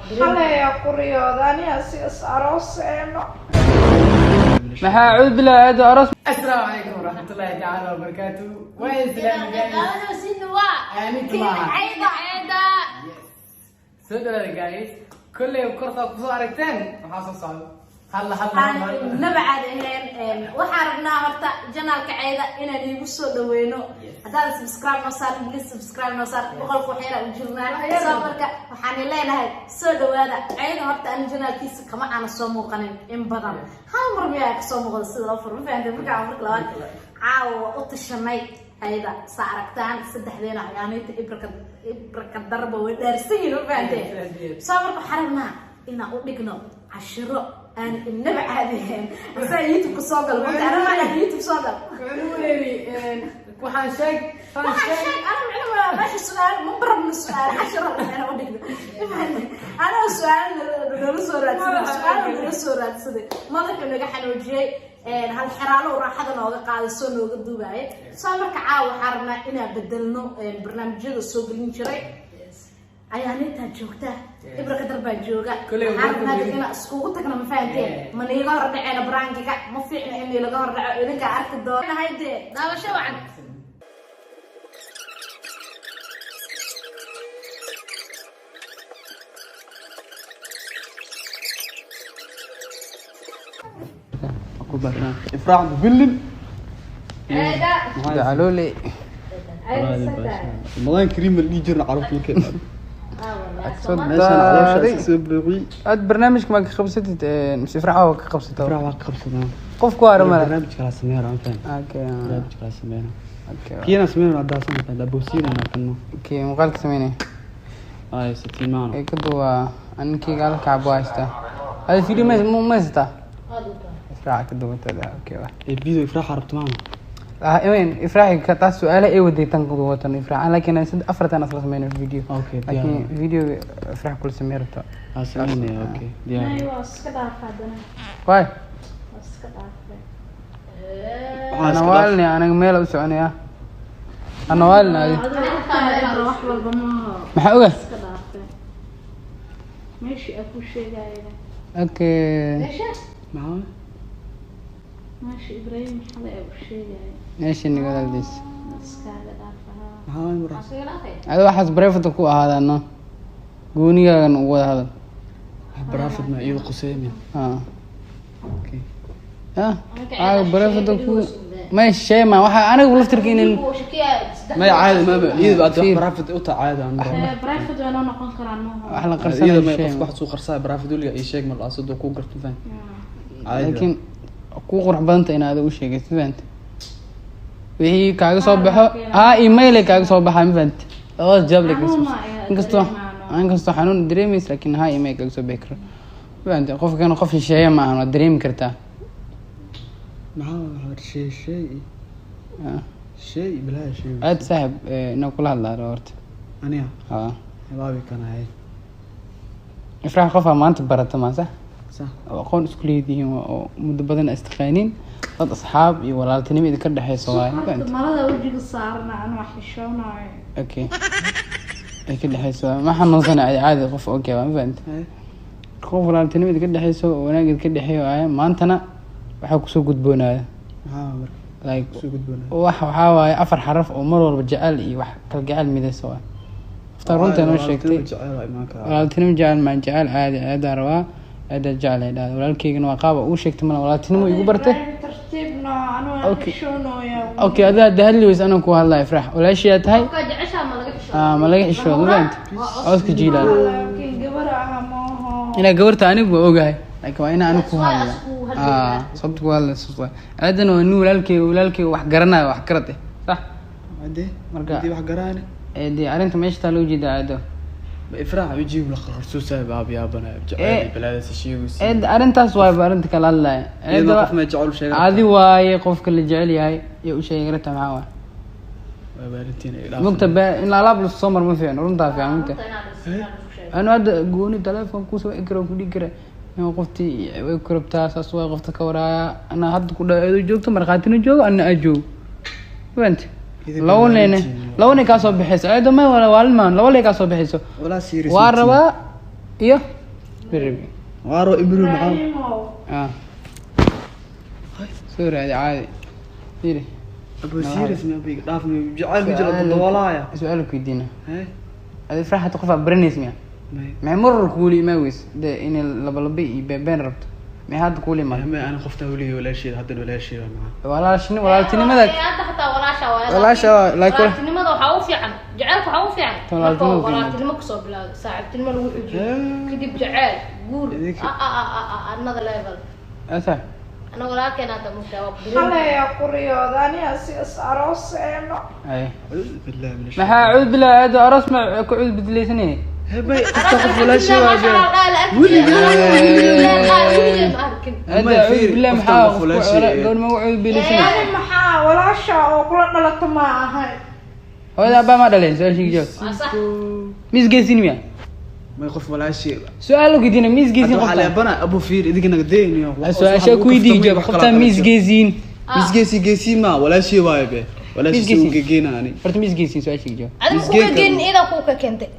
Xalay ku riyooda aniga si is arooseeno. Maxaa acuudu billahi aado aroos. السلام عليكم ورحمة الله تعالى وبركاته. وين سلام guys؟ Ceyda. Soo dhawaada guys. Kolley korta ku soo aragteen waxaa soo socda. Halla halla halla. Naba caadi ahayn. Waxaan rabnaa horta janaalka Ceyda inaan iigu soo dhaweyno. Haddaad subscribe noo saar, please subscribe noo saar. 100 waxyar u jirnaa. Soo marka waxaan leenahay soo dhawaada. Ceyda horta aan janaalkiisa kama aana soo muuqanin in badan. Hal mar miyaa ka soo muuqda sida loo furo, ma fahamtay? Marka marka labaad caawa u tashanay Ceyda saa aragtaan saddexdeena ayaanayta ibraka ibraka darba way dhaarsan yihiin, ma fahamtay? Soo marka waxaan rabnaa inaan u dhigno cashiro aan inaba caadi ahayn. Asaa YouTube ka soo galo marka anaa macnaa YouTube soo gal. Wuxuu leeyahay waxaan sheeg waxaan sheeg ana macna waa meesha su'aal ma barabno, su'aal cashiro inaan u dhigno. Anaa su'aal nala soo raadsaday, su'aal nala soo raadsaday, madaxuu naga xanuujiyey, hal xeraalo raaxada nooga qaaday, soo nooga duubaayay. Soo marka caawa waxaan rabnaa inaan bedelno barnaamijyada soo gelin jiray. Ayaa nintaa joogta, Ibra Kadar baa jooga. Koley waxaan rabnaa inaan iskugu tagno, ma fahanteen? Ma niiga hor dhaceena prankiga, ma fiicna in laga hor dhaco, idinkaa arki doona dee. Daawasho wacan. Ku barnaa Ifraax billin. Ceyda. Dacaloole. Ramadaan kariim la dhihi jirna carruurta markay meeshaan caloosha iska soo buuxiyey. Aad barnaamijka ma ka qabsatid mise Ifraax waa ka qabsataa? Ifraax waa ka qabsadaa. Qof ku haro male. Barnaamij kala sameeyo aan faham. Okay. Barnaamij kala sameeyo. Okay. Kiina sameeyo hadda san faham boosiina na kanno. Okay, muuqaalka sameynay. Ay sitimaano. Ee kadu waa aninkayga halka cabo haysta. Hada video ma haysataa? Ifraax ka duwatada. Okay waa. Ee video Ifraax rabto maana. Ah, وين Ifraax ka taas su'aalaha ay waday tan ku duwatan Ifraax, laakiin aan sad afartan asla sameynay video. Okay, laakiin video Ifraax kula sameyn rabta. Ah sameynay, okay. Diyaar. Ay, waa iska dhaaf haddana. Waay. Waa iska dhaafay. Ana waalni anaga meel u soconaya. Ana waalni adi. Ibra wax walba maaha. Maxaa oga? Iska dhaafay meeshii aan ku sheegayna. Okay. Maxaa? Meesha Ibrahim xalay aan u sheegaya. Meesha niga wadaagdiis. Iskaaga dhaafaha. Maxaa mura? Adi waxaas private ku ahaadano. Goonigaagan ugu wada hadal. Barafad ma iyo quseemiya. Ah. Okay. Ah, ah private ku ma sheema waxa anigu laftirka inin ما عادي ما iyada aad wax barafad u taa caadi aan private waa noo noqon karaan maaha. Wax la iyada qarsanayo ma sheema. qofku wax soo qarsaa barafad uliga ii sheeg ma la asado ku garto faham. Caadi. Laakiin ku qurux badanta inaad u sheegaysid, ma fahantay? Wixii kaaga soo baxo ha email ay kaaga soo baxaa, ma fahantay? Labadaas jawaab la Xanuun ma ayaa inkastoo dareemaano. Inkastoo xanuun dareemaysa, laakiin ha email kaaga soo bixi karo, ma fahantay? Qofkan qof shisheeye ma ahan, waad dareemi kartaa. Maxaa shay shay? Ah. Shay bilaa shay. Aad saaxib inaan kula hadlaa rabo horta. Aniga? Ha. Baabi kana hay. Ifraax qofaa maanta barata maa sax? Sax. Oo aqoon isku leedihiin oo muddo badan is taqaaniin, dad asxaab iyo walaaltinimo idinka dhexeyso waaye, ma Horta fahantay? Marada wejiga saarana anuu xishoonayo. Okay, ay ka dhexeyso ma xanuunsana, caadi caadi qof. Okay waa, ma fahantay? Hay. Qof walaaltinimo idinka dhexeyso oo wanaag idinka dhexeeyo waaye, maantana waxaa kusoo gudboonaaya Maxaa marka? Like soo gudboonaa. Wax waxaa waaye afar xaraf oo mar walba jecel iyo wax kalgacayl midayso waaye. Aftar runta noo sheegtay. Jecel waa imaan karaa. Walaaltinimo jecel maa jecel caadi aadaa rabaa, aadaa jecel ay dhahda walaalkeygana waa qaaba uu sheegtay mana walaaltinimo igu bartay. Ibrahim tartiib noo anuu Okay. xishoonayo. Okay, adaa hadda hadli weysa anaan ku hadlaya. Ifraax walaashiyaa tahay. Qofkaa jeceshaa ma laga xishoodo? Ah, ma laga xishoodo, ma fahantay? Codka jiilaal. Laakiin gabar aha maaho. Inaa gabarta anigu waa ogahay, laakiin waa inaa anigu ku That's why hadla. asku hadlayna. Ah, sababta ku hadla sababta aadana waa nin walaalkeyga, walaalkeyga wax garanayo, wax garad eh, sax? Hadee Marka- hadii wax garaane. Ee dee arrinta meesha taa loo jeeda aado. Ifraax wajigu la qarso saaib aab yaabana Eh. jecel bilaada sheego. Eed arrintaas waayba arrinta kala hadlaya. Iyadoo qof ma jecel u sheegay. Adi waaye qofka la jecel yahay iyo u sheegi karta maxaa waaye? Waa baarintiin ay dhaaf. Mugta ba in alaab la soo mar ma fiicno, runtaa fiican mugta. Anu hadda gooni telefoon kusoo wici karo ku dhihi kara in qoftii way ku rabtaa, saas waay qofta ka waraaya. Ana hadda ku dhaw eedo joogto, markhaatina joogo, ana aa joogo, fahante? Idinka Laba nin maalintiin. laba nin kaa soo bixayso eedo ma wala waalin maan, laba nin kaa soo bixayso. Walaa serious. Waa rabaa. Iyo biribi. Waaro Ibru maxaa? Ah. Soo raadi caadi. Fiiri. Abu serious ma biig dhaaf ma jacayl ku jira dawalaaya. Su'aal ku weydiina. Hey. Adi farxad qof aad baranaysa miya? Maxay marar kuuli imaa weys dee inay laba iyo been rabto. Maxay hadda kuuli imaa? Ma ana qofta weligeed walaasheed hadda walaasheed maxaa? Walaalshin walaaltinimada. Hadda xataa walaasha waa. Walaasha waa like walaaltinimada waxa u fiican. Jacaylka waxa u fiican. Walaaltinimo ku soo bilaawdo saaxiibtinimo lagu xujiyo. Kadib jacayl guur another level. Asa. Ana walaalkeen hadda mugtaa waa ku xalay quriyooda aniga si is arooseeno. Ay. Maxaa cuud bilaa aad aroos ma ku cuud bidlaysanay? Hebay qofta qof walaasheed waa. Weligeed cuud bilaa maxaa goor ma cuud bidlaysanay? Ani maxaa walaasha oo kula dhalato ma ahay. Hooyada abbaa ma dhaleen su'aashii jawaab. Mis geysin miya? Ma qof walaasheed. Su'aal ku weydiina mis geysin qofta. Waxa leebana Abu Fiir idinka naga deeyniyo. Su'aasha ku weydiin jawaab qofta mis geysin. Mis geysi geysi ma walaasheed waaye be. Walaasheed uu gegeena ani. Horta mis geysin su'aashii jawaab. Adigu ku geyn ida ku ka keentay.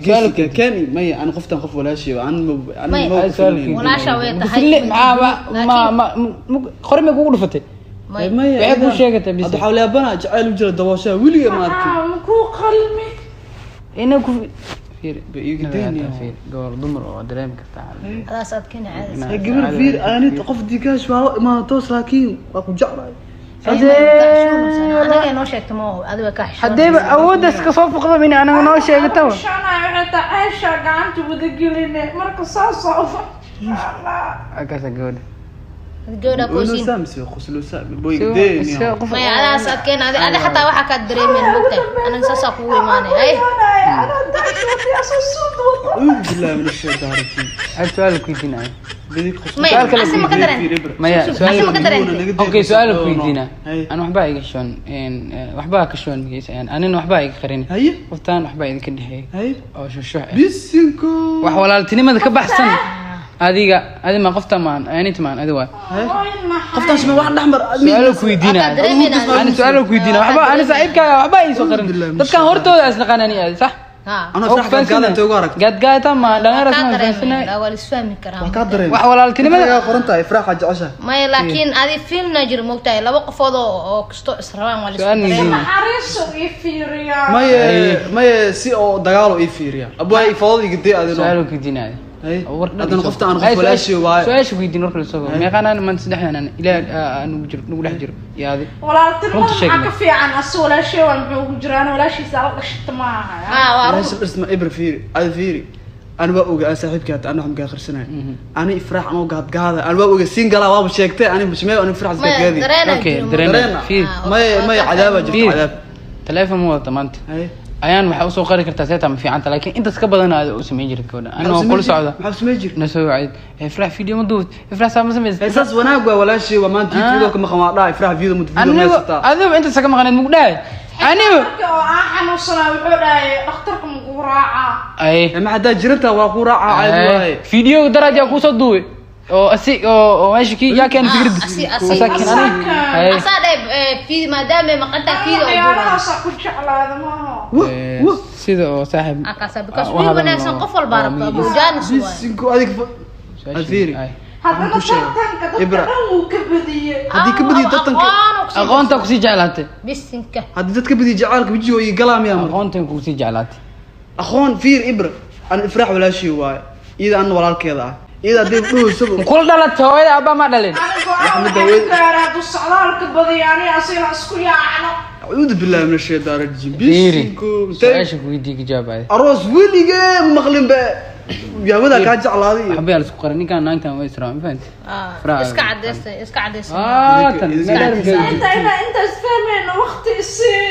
Geysi keeni may aan qoftan qof walaasheed aan ma walaasha way tahay. Ma ma qorme kugu dhufatay. Waxay ku sheegatay bis. Hadda waxa leebana jacayl u jira daboosha weligeed ma arkin. Ma ku qalmi. Ina ku fiir fiir gabar dumar oo dareemi kartaa. Adaas aad keen caadi. Gabar fiir aanid qof digash waa ma toos laakiin waa ku jeclahay. Anaga noo sheegto ma adiga ka xishoon. Hadayba awooddaas ka soo fuqdo min anaga noo sheegto. Xishoonay waxay tahay Aisha gacanta wada gelinay marka saas oo akaasa gabadha. Gabadha qoysin. May adaas aad keen adiga xataa waxa ka dareemeen mugtay anaga saas ku imaanay. Ay. Su'aal ku weydiinaya. Okay, su'aal ku weydiina. Aan waxba iga xishoon waxba ka xishoon magiis anina waxba iga qarin. Qoftaan waxba idinka dhaxeey. Oo shushux. Bisinko. Wax walaaltinimada ka baxsan. Adiga adi ma qofta ma anita ma adi waa. Qoftaas ma wax dhaxmar su'aal ku weydiina. Ani su'aal ku weydiina. Waxba ani saaxiibkaaga waxba ii soo qarin. Dadkan hortooda isla qanani aad sax? أنا فرح قد قاد أنت وقارك قد قاد ما لا أنا ما ولا فاهم كلام وكادرين wax walaaltinimada qorantay ifraaxa jecesha may laakiin adi film najir moogtahay laba qofood oo kasto israwaan wala isku naxariiso ii fiiriya may may si oo dagaal oo ii fiiriya abwaay food iga day adino su'aal ku diinay hadan qofta aan qof walaashii waay su'aasha ku diin warka soo meeqaan man saddexdan ilaa aan ugu jiro ugu dhex jiro yaadi walaaltinimada maxaa ka fiican asu walaashii waa muxuu ugu jiraan walaashiisa la dhashta ma aha walaasha dhisma ibra fiiri ad fiiri أنا بقى صاحبك أنا هم قاعد خرسنا أنا إفراح أنا قاعد قاعد أنا بقى سينجلا وابو شيكته أنا مش ما أنا إفراح قاعد أوكي درينا في ما عذاب جبت عذاب تلفون مو تمانت ayaan waxa u soo qari kartaa seeta ma fiicanta laakiin intaas ka badan aad u sameyn jirtay gabadha anoo kula socda maxaa sameyn jirtay na soo wacid ifraax video ma duubт ifraax saa ma sameysay saas wanaag waa walaashii waa maanta video ka maqan waa dhaa ifraax video mud video ma haysataa adigu intaas ka maqaneed mugu dhahay anigu marka oo aan xanuunsanaa wuxuu dhahay dhakhtarka mugu raaca ay ma hadaa jirta waa ku raaca caadi waaye video daraja ku soo duubay oo asi oo meesha ki yaa keen fikrad asi asa dheeb fi maadaama maqanta video ciyaarahaas ku jeclaada ma aha sida oo saaxib akaasa because wiil wanaagsan qof walba rabto Abu Jaanis waay bisinku adig afiiri haddana tartanka dadka dhan wuu ka badiyey haddii ka badiyey tartanka aqoonta kusii jeclaatay bisinka haddii dadka badiyey jacaylka wejiga iyo galaamaya marka aqoonta kusii jeclaatay aqoon fiir ibra ana ifraax walaashii waaye iyada ana walaalkeeda ah iyada haddii dhuusaba kula dhalatay hooyada abbaa ma dhalin anigo socdaalka badiyo aniga asina isku yaacno أعوذ بالله من الشيطان الرجيم بيسكو سؤالك ويديك إجابة أروس ولي مقلم بقى يا ودا كان جعل هذه حبي على سكر ني كان نانتا ما يسرع ما فهمت اسكع عدس اسكع عدس انت انت انت فاهمين وقت السي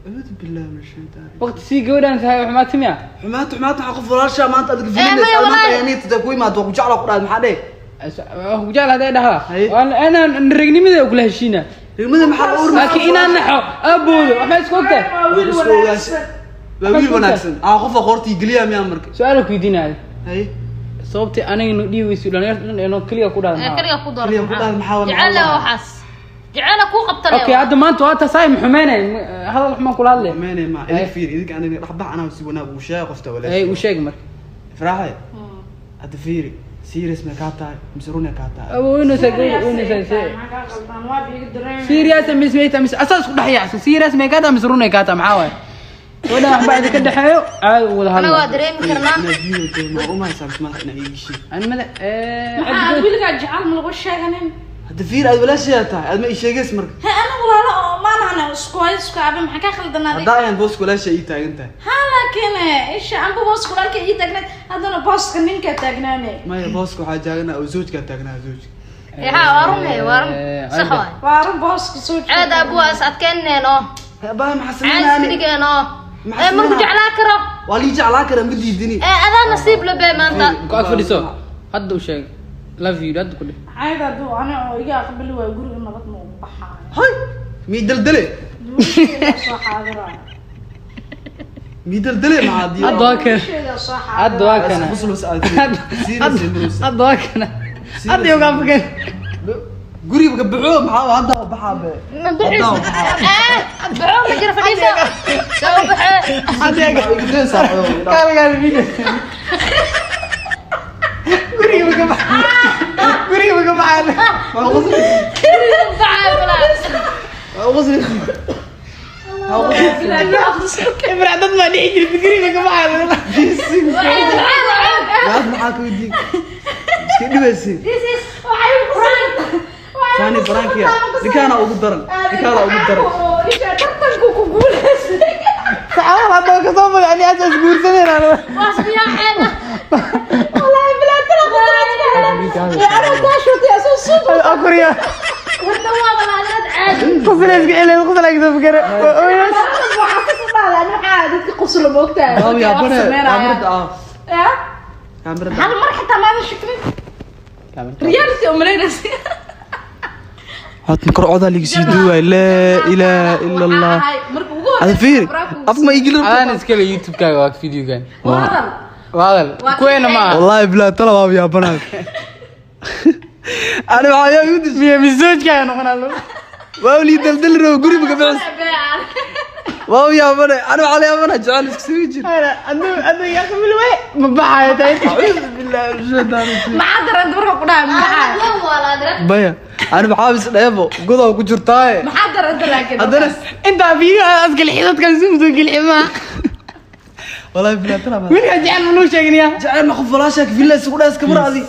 أعوذ بالله من الشيطان وقت سي قولان هاي حماتي ميا حمات حمات حقف وراشة ما انت ادك فيلم ما يعني تدكوي ما توقع على قران ما حدا وجعل هذا دها انا نرقني مده وكل هشينا رقمده ما حدا لكن انا نحو ابو ما اسكوته wiil wanaagsan aan qof qoortii galiya miyaa marka su'aal ku weydiinaa hay sababtii aniga inuu dhiiweyso dhalinyarta dhan inuu kaliya ku dhalan kaliya ku doorto jecel waxaas jecel ku qabta okay hadda maanta waa taasay xumeynay hadal xumaan kula hadlay xumeynay ma idin fiir idin aniga dhaxbax anaa si wanaag u sheeg qofta walaashay ay u sheeg marka Ifraaxe, hadda fiiri, serious may kaa tahay mise run ay kaa tahay? Awoynaysaa gabadha, oynaysaa. Serious mise mayta mise asaas ku dhex yaacsan? Serious may kaa tahay mise run ay kaa tahay? Maxaa waaye, gabadhan waxba idinka dhexeeyo, caadi u wada Anaga waa hadla. dareemi karnaa. Inaad video ma umaysaa mise madax inaa ii geshiin? Ani mada Maxaa wiligaa jecel ma lagu sheeganin? Hadda fiiri, aad walaashayaa tahay, aad ma ii sheegays marka. He, ana walaalo oo maanahana isku hay isku aabe, maxaa kaa khaldanaaday? Haddaa ayaan booska walaasha ii taagan tahay. Ha, laakiin isha anba booska walaalka ii taagnayd, haddana booska ninkaa taagnaane. Maya, booska waxaa taaganaa oo zawjkaa taagnaa, zawjka. Ee, ha, waa run, he, waa run, sax waay. Waa run, booska soo. Ceed abu waa is adkeyneen oo Abaa, maxaa caadi sameynaa iska ani? dhigeen oo Maxaa ee marku sameynaa? jeclaa karo. Waa lii jeclaa karaa, ma diidini. Ee, adaa nasiib la bee maanta. Ku ag fadhiso, hadda u sheeg love you, hadda ku dheh. Cayd hadduu ani oo iga aqbali waayo, guriga nabad ma ugu baxaayo. Hay, mii daldale. Wiilkeeda soo xaadiraayo. Mii daldale, maxaa diiday? Hadda waa kana. Wiilkeeda soo Hadda waa xaadiraayo. kana. Quslus aad serious. Hadda waa kana, hadda yogaa fakan. Guriga ka baxo, maxaa hadda baxaa be? Ma bixis ee baxo, ma jira, fadhiisa soo baxee. Hadda Igu deen saaxiibo. kaal kaal video, guriga ka baxa, guriga ka baxa. Waa qosli. Baxay walaa. Waa qosli. Waa qosli. Ibra, dad maa dhici jirta guriga ka baxa? Ceed, ceed, ceed. Waad maxaa ka weydiin? Iska dhibaysi. This is prank. Sani Frankia. Ninkaana ugu daran. Ninkaana ugu daran. Isha tartanku ku guuleystay. Saxaabada hadda ka soo bagay ani asaas guursanayna. Waa isbiyaaceen. Wallaahi bilaa tala qosla. Anaa taashuutay asoo suuq. Akuriya. Horta waa walaalad caadi. Qosla iska celin, qosla iska fikir. Waxaa ku dhahdaa ani waxaa dadka qosla moogtahay. Waa yaa Wax bare. sameynaya. Kaamirada ah. Ya? Kaamirada. Hal mar xitaa maadan shukrin. Reality umalaynaysa. Haatan kor codaa liiga sii duuwaay. Laa ilaaha illa Allah. Marka ugu Hada fiiri. Afka ma igilin. Adaan iskale YouTube-kaaga waa videogan. Waa hadal. Waa hadal kuweena ma aha. Wallahi bilaa tala waa yaabanaad. Ani waxaa yaa igu dishay. Miya misoojkaaga noqonaa? Waa lii daldali rabo guriga ka bixis. Waa yaabane. Ani waxaa la yaabana jecel isku sii jir. Adu adu yaa qabil way ma baxayo tahay. Acuudu billahi min shaytaani rajiim. Maxaa dareentay marka ku dhahay maxaa? Waa walaalad. Maya, ani maxaa is dheefo godow ku jirtaaye. Maxaa dareentay laakiin? Haddana Intaa video askali xidadkan zoom soo geli ma. Wallahi bilaa tala ma. Wiilka jecel ma nuu sheegin yaa? Jecel ma qof walaashaa villa isugu dhaas kamar adi.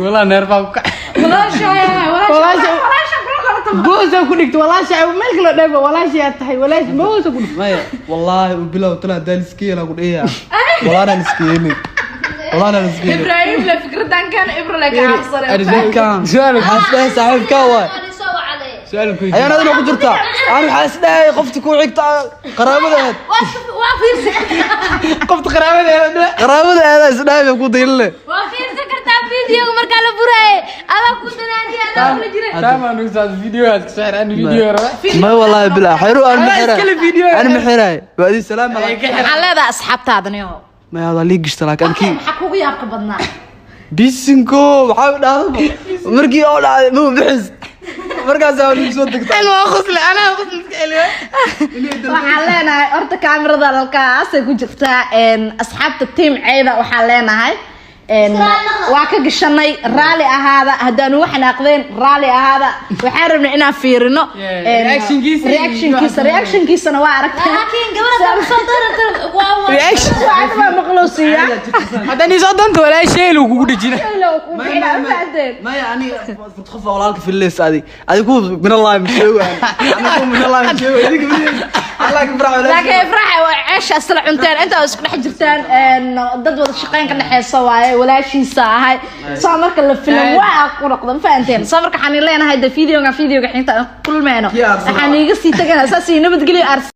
Walaa neerfaa ku kac. Walaasha Walaasha- walaasha kula kala. Boosa ku dhigto walaasha, meel kale dheefo walaasha aad tahay, walaasha boosa ku dhigto. Maya, wallahi u bilow tala hadaa liska yeelaa ku dheeyaa. Walaana liska yeelin. Walaana liska yeelin. Ibrahim la fikradan kan Ibra la ka cabsanay. Ninkaan Su'aal waxaa is dhahay saaxiibkaa waay. Soo wacday. su'aal ku Ayaan adina ku jirtaa. Ani waxaa is dhahay qofta ku xigta qaraabada ahayd. Waa fiirsan. Qofta qaraabada. Qaraabada ahayd is dhahay bay ku daylinle. Waa fiirsan kartaa videoga markaa la furaaye. Adaa ku danaaniya, adaa kula jiray. Taamaa nugu socda video aad kusoo xir ani video raba. Maya, wallahi bilaa xayru aan ma Anaa iskale xiray. video. Ani ma xiray. Waa idin salaam Ay, ka xir. Waxaan leedahay asxaabtaadani oo Maya, hadaa lii gishta laakiin Okay, kii. maxaa kugu yaabka badnaa? Bisinko waxaa dhahday markii oo dhacday ma bixis. Markaas aa liigu soo degtaa. Ana waa qosle, anaa qosle iska celiyo. Waxaan leenahay horta kaamirada halkaasay ku jirtaa. Asxaabta team ceyda waxaan leenahay waa ka gashanay, raali ahaada haddaanu wax xanaaqdeen, raali ahaada. Waxaan rabnay inaan fiirino Yeah, reactionkiisa iyo reactionkiisa, reactionkiisana waa aragteen. Laakiin gabadha soo dooratay waa waa. Reaction. Waxaad baa maqlowsiiya. Haddaan isoo doonto walaashay lagu kugu dhejina. Maya, ani qof walaalka filis adi adi ku min Allah ma sheego ani ku min Allah ma sheego idinka filis Allah ka farxo. Laakiin Ifraaxa waa ceesha isla cunteen inta isku dhex jirtaan, dad wada shaqeyn ka dhexeysa waaye, walaashiisa ahay soo marka la filan waa ku noqdo, ma fahanteen? Soo marka waxaan leenahay de videoga xigta aan kulmeyno Kii aarsanaa. waxaan iiga sii tagana saas iyo nabadgelyo.